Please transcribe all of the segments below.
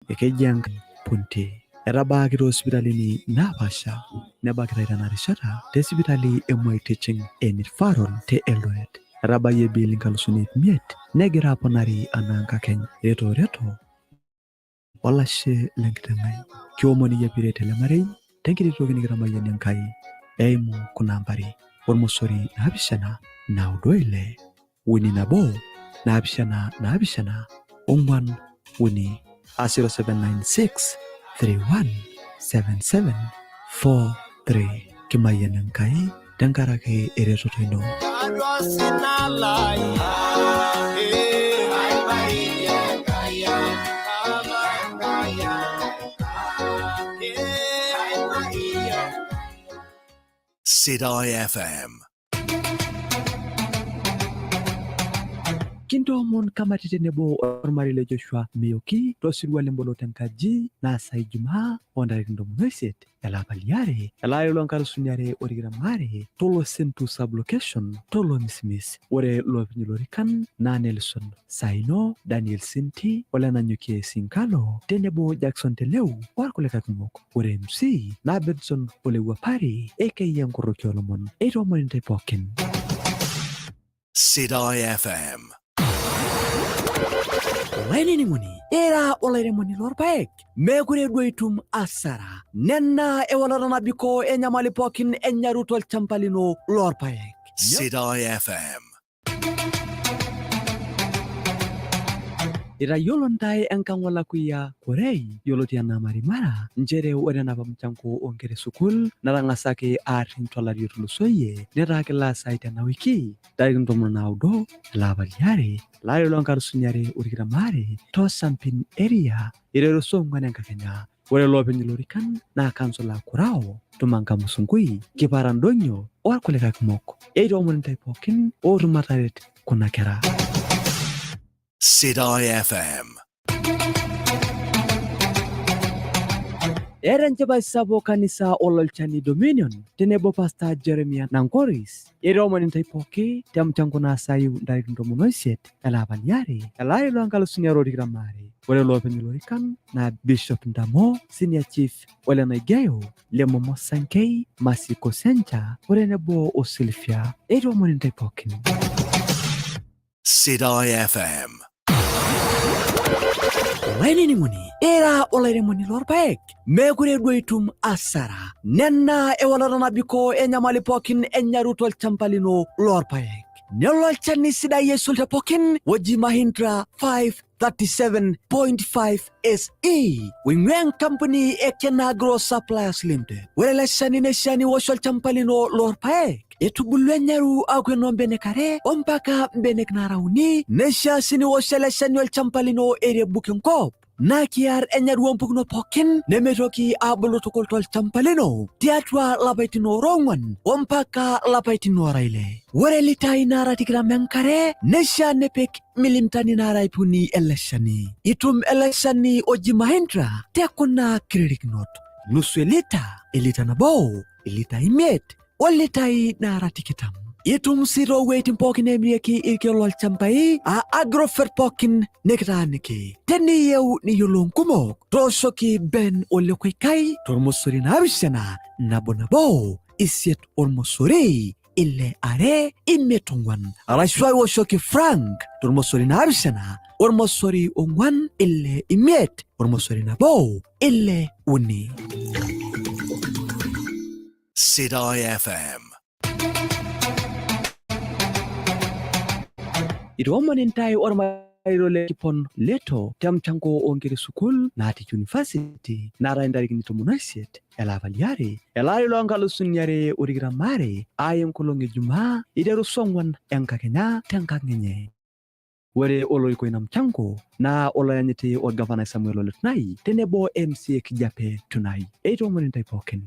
Ekeji Enkai Punti. Etabaaki too sipitalini naapaasha nebakitai tena rishata te sipitali e Moi Teaching and Referral te Eldoret. Etabayie bill inkalusuni ip imiet negira aponari anaa nkakeny. Reto reto olashe lenkiteng' ai. Kiomon iyie piret ele marei tenkiti toki nikitamayianie Enkai eimu kuna ambari ormosori naapishana naudo ile uni nabo naapishana naapishana ong'uan uni aa 0796 31 77 43. Kimayian Enkai tenkaraki eretoto ino. Sidai FM. Kintoomon kamati tenebo ormarei le Joshua Miyoki tosirua lemboloto enkaji naasa Ijumaa oo ntarikini 18 ele apa liare ele ari loo nkalusuni are o tikitam aare tolosentu sub-location tolomisimis. Ore loopeny ilorikan naa Nelson Saino, Daniel Sinti, Olenanyokie Sinkalo tenebo Jackson Teleu orkulikae kumok. Ore MC naa Benson Olewuapari aka Enkoroki oolomon. Eitoomoni intae pookin. Sidai FM. Olainining'oni, ira olairemoni loorpaek, meekure duo itum asara. Nena ewalata nabikoo enyamali pookin enyaru tolchamba lino loorpaek. Sidai FM. Itayiolo ntae enkang olakuyia Korei yioloti anaa Marimara nchere ore enapa mchango oo nkera e sukuul natang'asaki aarriny tolari otulusoyie netaa kelo aasai tena wiki ntarikini 19 ele apa liare lari loo nkalusuni are o tikitam aare too Sampin area iteru saa ong'uan enkakenya. Ore loopeny ilorikan naa Kansula Kurao, Tumanka Musungui, Kipara Ndonyo orkulikae kumok. Eitoomoni ntae pookin ootum ataret kuna kera. Sidai FM. Eeta enchipai sapuk kanisa Ololchani Dominion tenebo Pastor Jeremiah Nankoris. Eitoomoni ntae pooki te mchango naasayu ntarikini 18 ele apa liare ele ari loo nkalusuni are o tikitam aare. Ore loopeny ilorikan naa Bishop Ndamo, Senior Chief Ole Naigeyo, Lemomo Sankei, Mercy Kosencha o tenebo o Sylvia. Eitoomoni ntae pookin. Sidai FM. Olainining'oni, ira olairemoni loorpaek, meekure duo itum asara. Nena ewalata nabikoo enyamali pookin enyaru tolchamba lino loorpaek. Nelo olchani sidai aisul te pookin oji Mahindra 537.5 SE oing'ua enkampuni e Kenagro Suppliers Limited. Ore ele shani neishaa niwosh olchamba lino loorpaek etubulua enyaru aaku enoo mbenek are ompaka mbenek naara uni. Neishaa sii niwosh ele shani olchamba lino erebuk enkop naa kiar enyaru oompukunot pookin nemeitoki aabulu tukul tolchamba lino tiatua lapaitin oora ong'wan ompaka lapaitin oora ile. Ore litai naara tikitam enkare neishaa nipik milimtani naara ip uni ele shani. Itum ele shani oji Mahindra te kuna kiririkinot: nusu elita, elita nabo, ilitai imiet o litai naara tikitam. Itum sii too wueitin pookin neemirieki irkeek lolchambai aa Agrovet pookin nikitaaniki. Teniyieu niyiolou nkumok, tooshoki Ben Ole Koikai tormosori naapishana nabo nabo isiet ormosori ile are imiet ong'wan arashu aiwoshoki Frank tormosori naapishana ormosori ong'wan ile imiet ormosori nabo ile uni. Sidai FM. Itoomoni ntae ormairo le Kipon Leto te mchango oo nkera e sukuul natii University naatae ntarikini 18 ele apa liare ele ari loo nkalusuni are o tikitam aare aa enkolong e Jumaa iteru saa ong'wan enkakenya tenkang enye. Ore oloiko ina mchango naa oloyanyiti olgavanai Samuel Ole Tunai tenebo MCA Kijape Tunai. Eitoomoni intae pookin.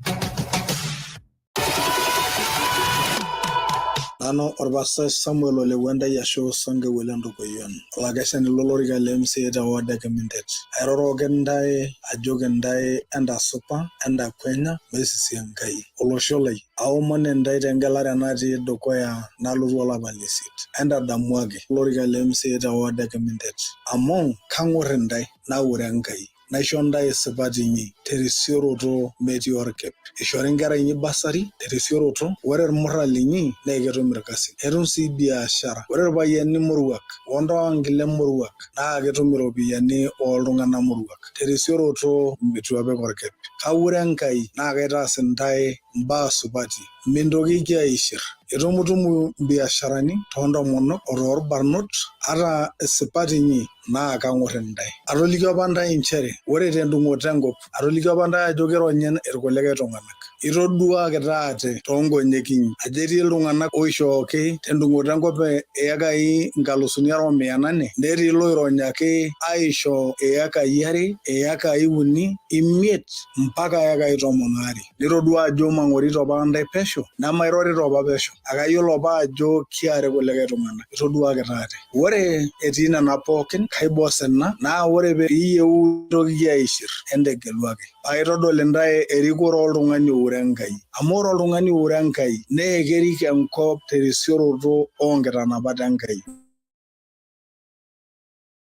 Nanu orpastai Samuel Ole Wentai ashu Sankeu Ole Ntokoyian, olakeshani lolorika le MCA te ward e Kimintet. Airoroki intae ajoki intae entasupa, entakwenya, maisisi Enkai. Olosho lai, aomon intae tengelare natii dukuya nalotu olapa le isiet, entadamuaki olorika le MCA te ward e Kimintet amu kang'or intae naure Enkai. Naisho ntae esipati inyi terisioroto metii orkep. Ishori inkera inyi basari terisioroto, ore irmurran linyi naa ketum irkasin. Etum sii biashara. Ore irpayiani moruak ontonkile moruak naa ketum iropiyiani oltunganak moruak terisioroto itu epik orkep. Kaure Enkai naa kaitaas intae imbaa supati, mintokiki aishir. Itumutumu imbiasharani toontomonok otorbarnot ata isipati inyi naa kangor intae. Atolikio apa intae nchere ore tendungoto enkop, atolikio apa intae ajo kironyi irkulikae tunganak. Itoduakita ate toonkonyek inyi ajo etii iltunganak oishooki tendungoto enkop iyekai nkalusuni are omia nane netii iloironyaki aisho iyekai are, iyekai uni, imiet mpaka iyekai 12. Nitodua ajo mangorito apa intae pesho nemairorito apa pesho, akayiolo apa ajo kiare kulikae tunganak. Itoduakita ate. Ore etii nena pookin, kaiba osina naa ore piiyieu nintokiki aishir, entegelu ake. Paitodol intae erikore oltung'ani oure Enkai. Amu ore oltung'ani oure Enkai naa kerik enkop terisioroto oonkitanapat Enkai.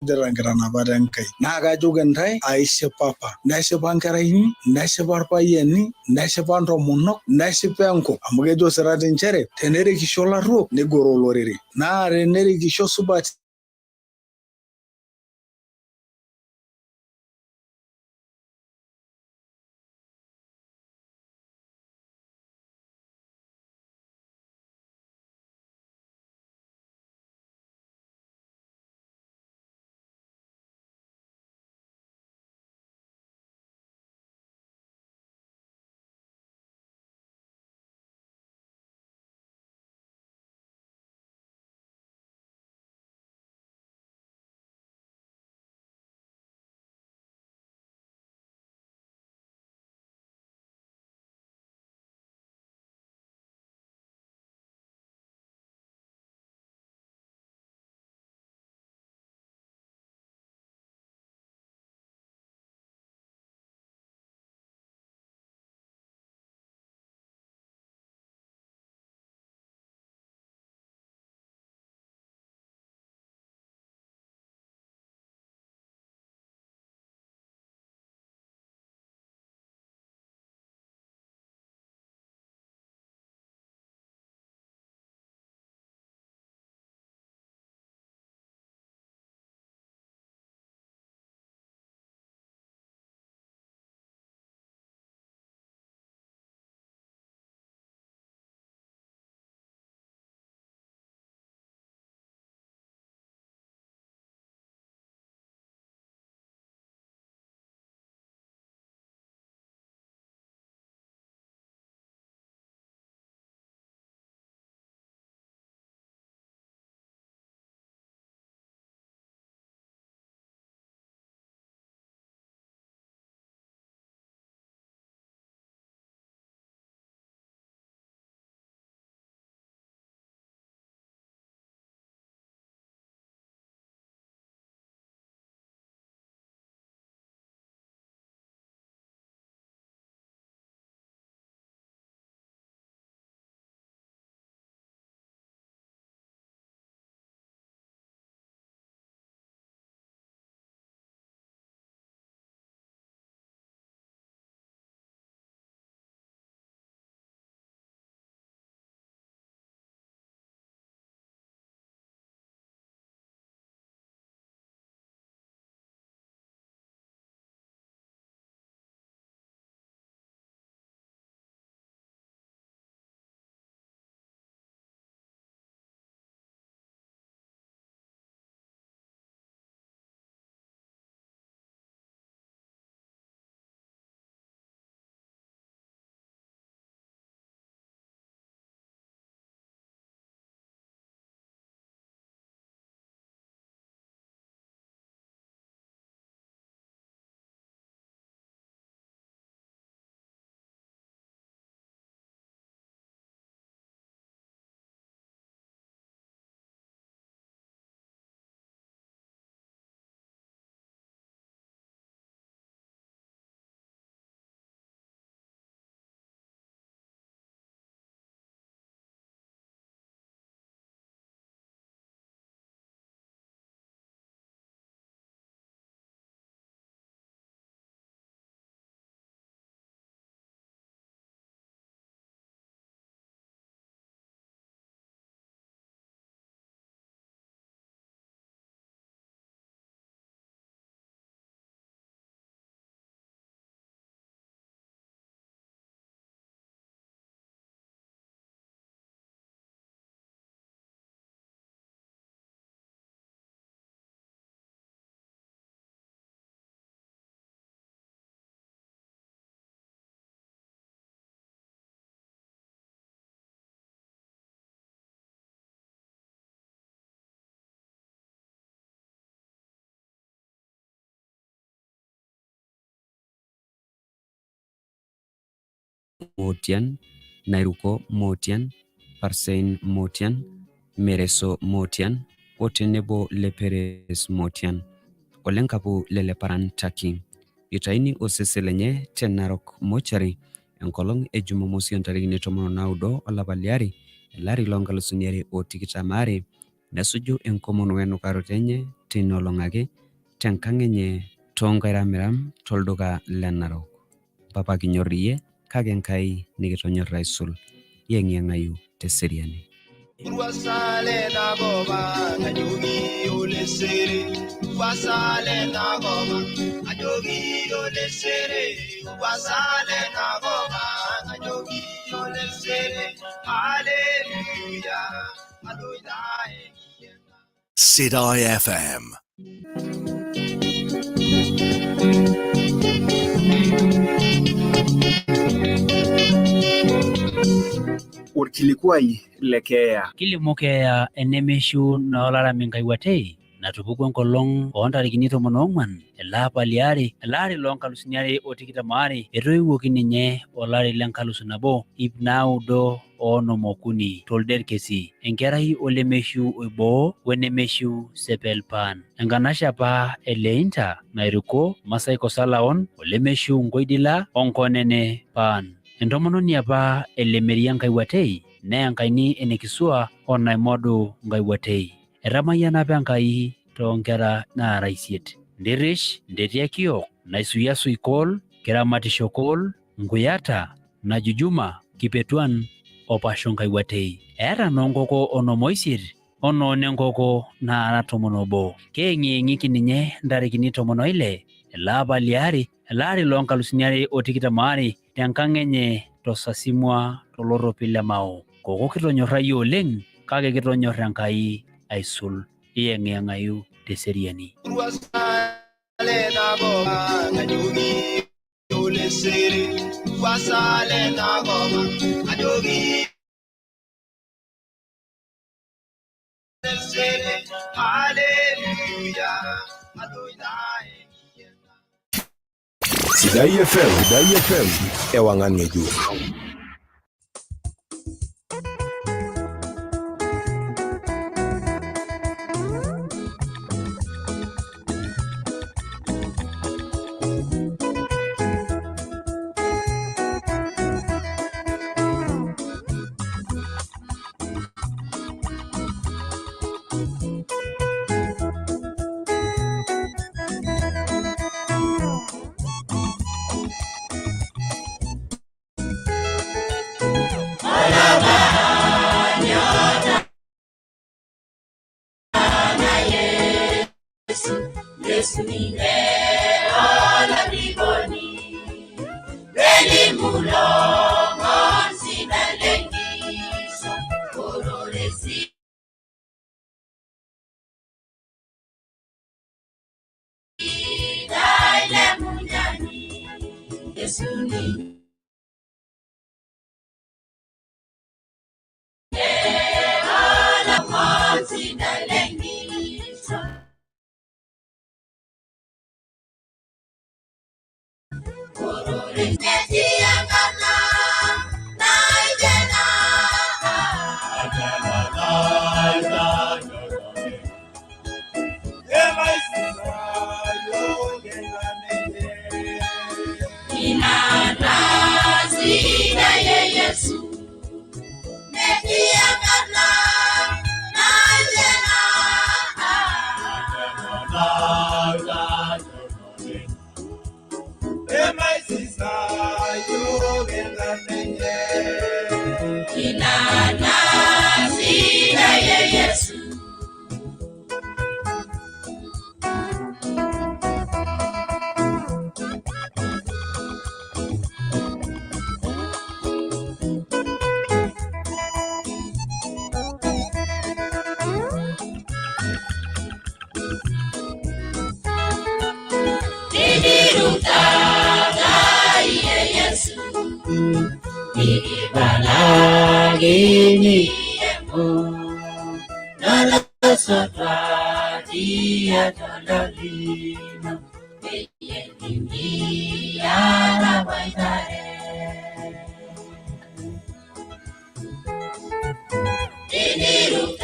Nkitanapat Enkai. Naa kajoki intae aishipa apa, neshipa nkera inyi, neshipa irpayiani, neshipa ntomonok, neshipa enkop. Amu kejo sirati nchere tenerikisho ilarruok nigoro olorere. Naa tenerikisho supati Mootian, Nairuko Mootian, Parsein Mootian, Mereso Mootian, o tenebo Leperes Mootian, Olenkapu Leleparan Taki. Itaini osesen lenye te Narok Mochari enkolong e Jumamosi ontarikini 19 olapa liare elari loo nkalusuni are o tikitam aare nesuju enkomono wenukaroto enye teina olong ake tenkang enye toonkairamiram tolduka le Narok. Papa kinyor iyie kake Enkai nikitonyorra aisul. Yeng'iyeng'ayu teseriani. Sidai FM. Orkilikuai le keeya. Kilimu keeya enemeishiu noolaram Nkaiwuatei natupukuo enkolong oontarikini 14 ele apa liare elaari loo nkalusuni are o tikitam aare etoiwuoki ninye olari lenkalusu nabo ip naudo oonom okuni tolderkesi enkerai olemeishiu oiboo wenemeishiu Sepelpan enkanashe apa e Leinta nairiko Masai Kosalaon olemeishiu Nkoidila onkonene Pan entomononi apa e Lemeria Nkaiwuatei neya Enkaini enekisua onaimodu Nkaiwuatei etamayiana apa Enkai toonkera naara isiet Ndirish Ndetiakiok Naisuyasui Kool Kiramatisho Kool Nkuyata Najujuma Kipetuan Opasho Nkaiwuatei eeta noonkoko onom oisiet onoonenkoko naara 11 keeng'iyeng'iki ninye ntarikini 16 ele apa liare elaari loo nkalusuni are o tikitam aare tenkang enye tosasimua tolorropi le Mao. Koko kitonyorrayie oleng kake kitonyor Enkai aisul. Iyeng'iyeng'ayu teseriani. Sidai FM, Sidai FM, ewangan ng'ejuk.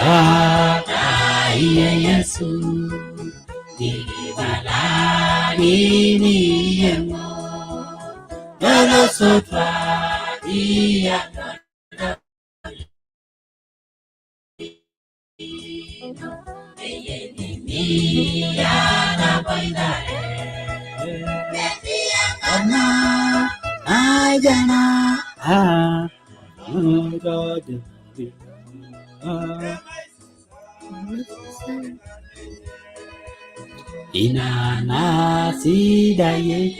Iye Yesu nikibalaliniyengo nolosotwa iya Ina sidai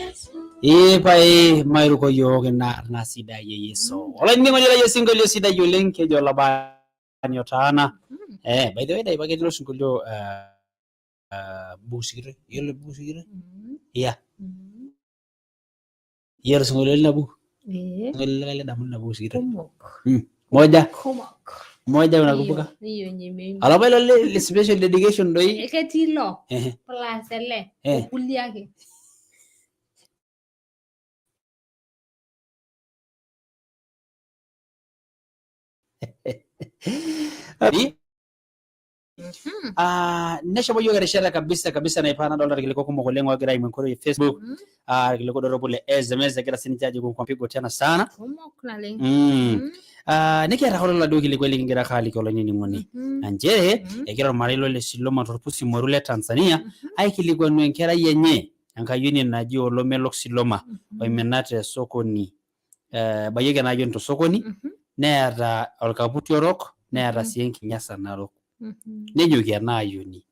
ee pae mairuko yiok ina arna sidai e Yesu. Olainining'oni lai, osinkolio sidai oleng kejo olabani otaana. By the way, daipa ketii ilo sinkolio buku sikitoi. Yiolo buku sikitoi? Yeah. Yiolo sinkolio lina buku? Eh, Sinkolio likae lidamu lina buku sikitoi. kumok. Moja, Kumok. moja unakumbuka? Hiyo yenye imeimba. Alapa ilo le special dedication doi. Ketii ilo plus ele okulie ake. Ah, neshomo yiok erishata kabisa kabisa naipaa nadolta irkiliku kumok oleng oogira aimu enkoitoi e Facebook, irkiliku doropu le SMS egira sininche ajo kwa mpigo tena sana. Kumok naleng. Ah, nikiata kulo laduo kilikuai likingira ake aaliki olainining'oni aa nchere egira ormarei lo le Siloma torpusi moru le Tanzania aikilikuanu enkerai enye enkayioni naji Olomelok Siloma oimina te sokoni, ebayieki ena ayioni tosokoni neeta orkaputi orok neeta sii enkinyasa narok, nejoki ena ayioni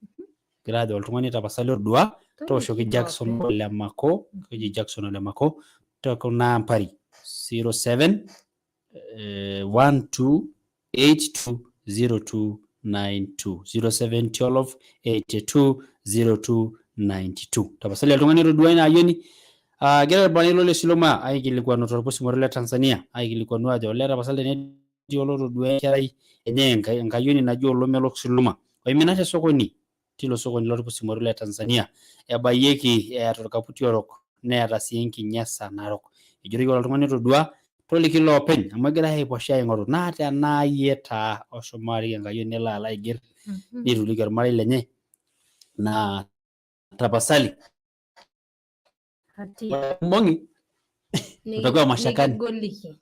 egira ajo oltung'ani tapasali otodua tooshoki Jackson Ole Mako, keji Jackson Ole Mako tekuna ampari 07 12 82 02 92, 07 12 82 02 92. Tapasali oltung'ani otodua ina ayioni. Egira irbarnot le Siloma aikilikuanu torpusi moru le Tanzania aikilikuanu ajo olee tapasali tenetii olotodua enkerai enye enkayioni naji Olomelok Siloma oimina te sokoni tilo sokoni lorpusi moru le Tanzania ebayieki eeta orkaputi orok neeta sii enkinyasa narok, ejito ore oltung'ani otodua toliki iloopeny amu egirai aiposha aing'oru naa tenaa iyie taa oshomo arik enkayioni nelo alo aiger neitu iliki ormarei lenye naa tapasali mbongi utakuwa mashakani. Nikigoliki.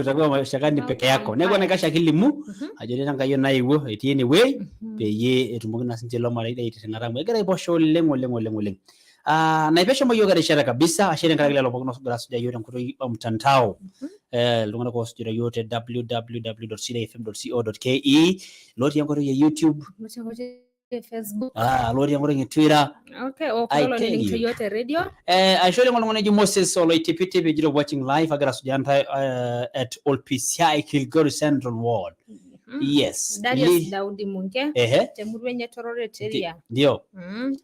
Utakuwa mashakani peke yako, neeku enaikash ake ilimu ajo nena enkayioni naewuo etii enewueji peyie etumoki naa sinche ilo marei aitirring'ata amu egira aiposha oleng oleng oleng oleng. Naipe eshomo yiok erishata kabisa, ashe tenkaraki lelo pookin oogira asujaa yiok tenkoitoi omtandao, iltung'anak oosujita yiok te www.sidaifm.co.ke, lotii enkoitoi e YouTube, Facebook. Lotii enkoitoi e Twitter. Okay, o I kulo tell loning'ito you. yiok te radio. Aisho oleng oltung'ani oji Moses Oloitipitip ejito watching live agira asujaa ntae at Olpisiai, Kilgoris Central Ward. Yes. Darius Daudi Munke temurua enye Torore area. Ndio.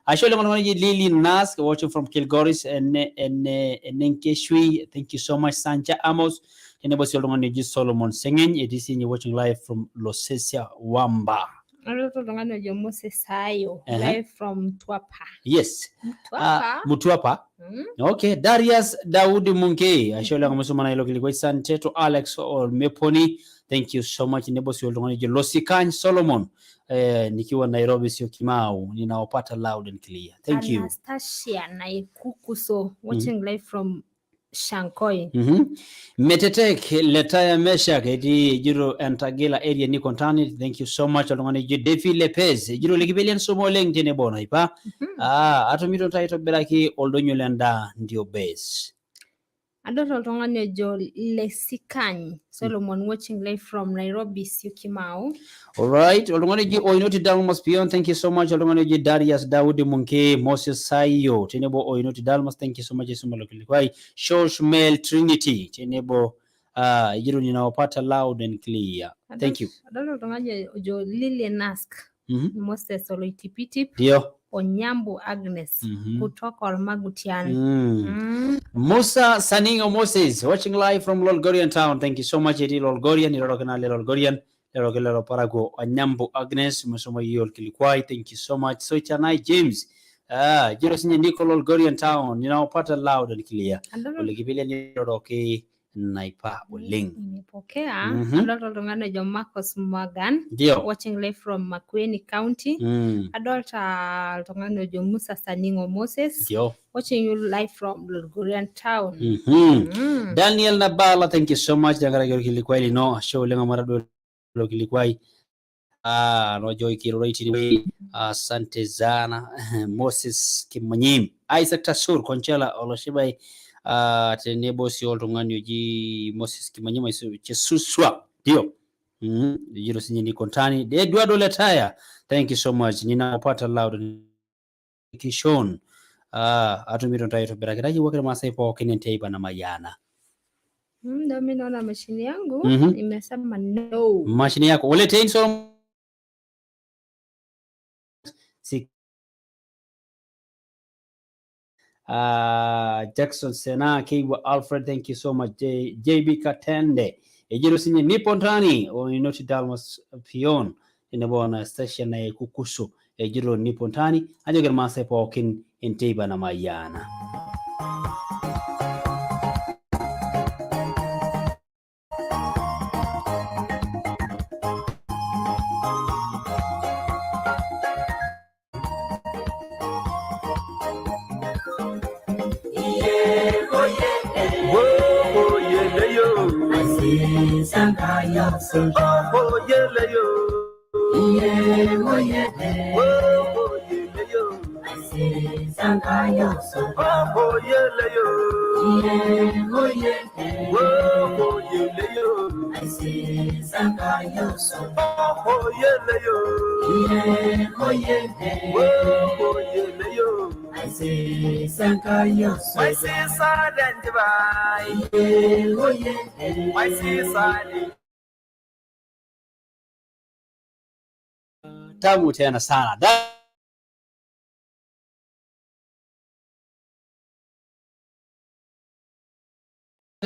Ashe oleng oltung'ani oji Lily Nask watching from Kilgoris ene ene Enenkeshui. Thank you so much, Sanja Amos. Tenebo sii oltung'ani oji Solomon Seng'eny etii siinye watching live from Losesia Wamba. Aloto oltung'ani ojo Moses Sayo live from Mtwapa. Yes. Mtwapa. Mtwapa. Okay, Darius Daudi Munke. Ashe oleng amu isuma naa ilo kilikuai. Asante to Alex Olmeponi. Thank you so much. Nebo sii oltung'ani oji Losikany Solomon. Nikiwa Nairobi Syokimau ninawapata loud and clear. Thank you. Anastasia Naikukuso watching live from Shankoi. Metetek Letaya Meshak etii ejito Entagila area Nikontani. Thank you so much oltung'ani oji Devi Lepez ejito likipelian sumo oleng tenebo naipa. Atumito ntae aitobiraki oldonyo lendaa ndio base. Adolta oltung'ani ojo Lesikany Solomon watching live from Nairobi Syokimau. Alright, oltung'ani oji Oinoti Dalmas Pion, thank you so much. Oltung'ani oji Darius Daudi Munke, Moses Sayo, tenebo Oinoti Dalmas, thank you so much. Isuma ilo kilikuai. Shosh Mel Trinity, tenebo ejito ninawapata loud and clear. Thank you. Adolta oltung'ani ojo Lilian Ask Moses Oloitipitip Ndio. Onyambu Agnes kutoka Olmagutian. Musa Saningo Moses watching live from Lolgorian town. Thank you so much. Etii Lolgorian, iroroki naa le Lolgorian, iroroki lelo parakuo Onyambu Agnes, musoma yie olkilikuai. Thank you so much. Soichanai James. Jiro sinye niko Lolgorian town, ninaopata loud and clear. Olekipilia niroroki Naipa oleng. Nimepokea. Adolta oltung'ani ojo Marcus Morgan Ndio. watching live from Makueni County. Adolta oltung'ani ojo Musa Saningo Moses Ndio. watching you live from Lolgorian Town. Daniel Nabala, thank you so much tenkaraki orkilikuai lino, ashe oleng amu atadua ilo kilikuai. Ah, nojo ikiroroi tinewueji. Asante sana Moses Kimanyim, Isaac Tasur, Conchela Oloshibai, tenebo sii oltung'ani oji Moses Kimanyim Chesuswa. Ndio. Ejito sinye niko ndani. Eduardo Letaya, thank you so much. Ninapata loud Kishon. Atumito ntae aitobiraki. Tayiewuaki irmaasai pookin enteipa namayiana. Ndio mi naona mashini yangu imesema no. Mashini yako uletein so si Jackson Sena Keiwa Alfred, thank you so much. JB Katende ejito sinye nipo ndani oinoti Dalmas Pion tenebo Anastasia naye Kukusu ejito nipo ndani ajoki irmaasai pookin enteipa namayiana. Tamu tena sana.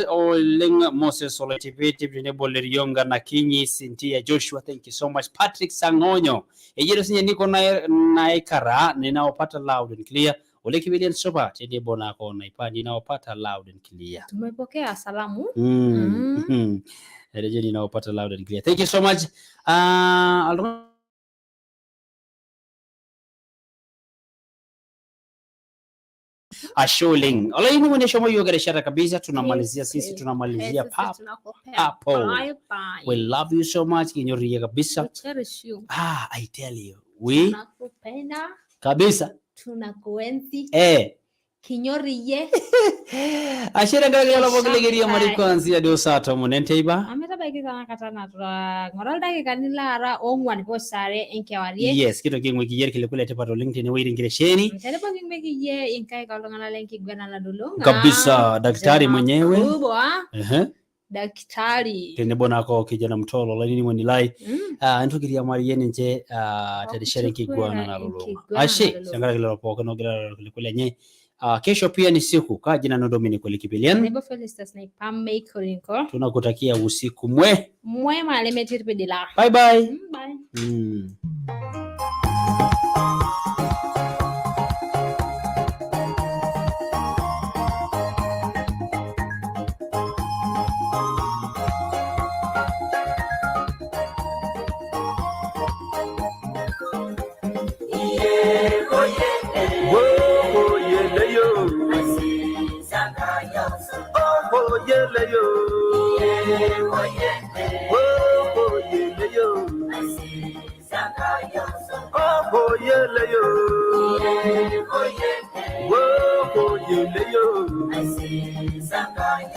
Oleng Moses Oletipiti tenebo Lerionga na Kinyi Sintia Joshua, thank you so much. Patrick Sangonyo ejito sinye niko naikara ninaopata loud and clear. Ole Kibilian Sopa tenebo nako Naipa ninaopata loud and clear. Tumepokea salamu. Etejo ninaopata loud and clear. Thank you so much. Ashe oleng. Olainining'oni eshomo yiok erishata kabisa, tunamalizia sisi, tunamalizia pap hapo. Bye bye. We love you so much, kinyor iyie kabisa. We cherish you. Ah, I tell you. We Tunakupenda, kabisa. Tunakuenzi. Kinyoriyie. Kinyoriyie. Ashe tenkaraki lelo pookin likiriamari Bye. kuanzia duo saa tomon enteipa. Ometabaiki tanakata natang'oro ildakikani laara ong'wan poosare enkewarie. Yes, kitoki aing'uiki iyie irkiliku letipat oleng tenewueji tenkitesheni. Tenebo king'uiki inkaik oltung'anak lenkiguana nalulung'a. Kabisa, daktari Jamaa mwenyewe. kubwa, Ehe. daktari. Tenebo nako kijana mtolo olainining'oni lai. Entoki iriamariyie ninche terishata enkiguana nalulung'a. Enkiguana Ashe nalulung'a. tenkaraki lelo pookin oogira aarare irkiliku lenye. Kesho pia ni siku kaa jina nanu Dominic Ole Kipelian. Tenebo Felistus Naipamei Korinko. Tunakutakia usiku mwe. Mwema lemetii irpidila. Bye bye. Bye. Oh, yeah,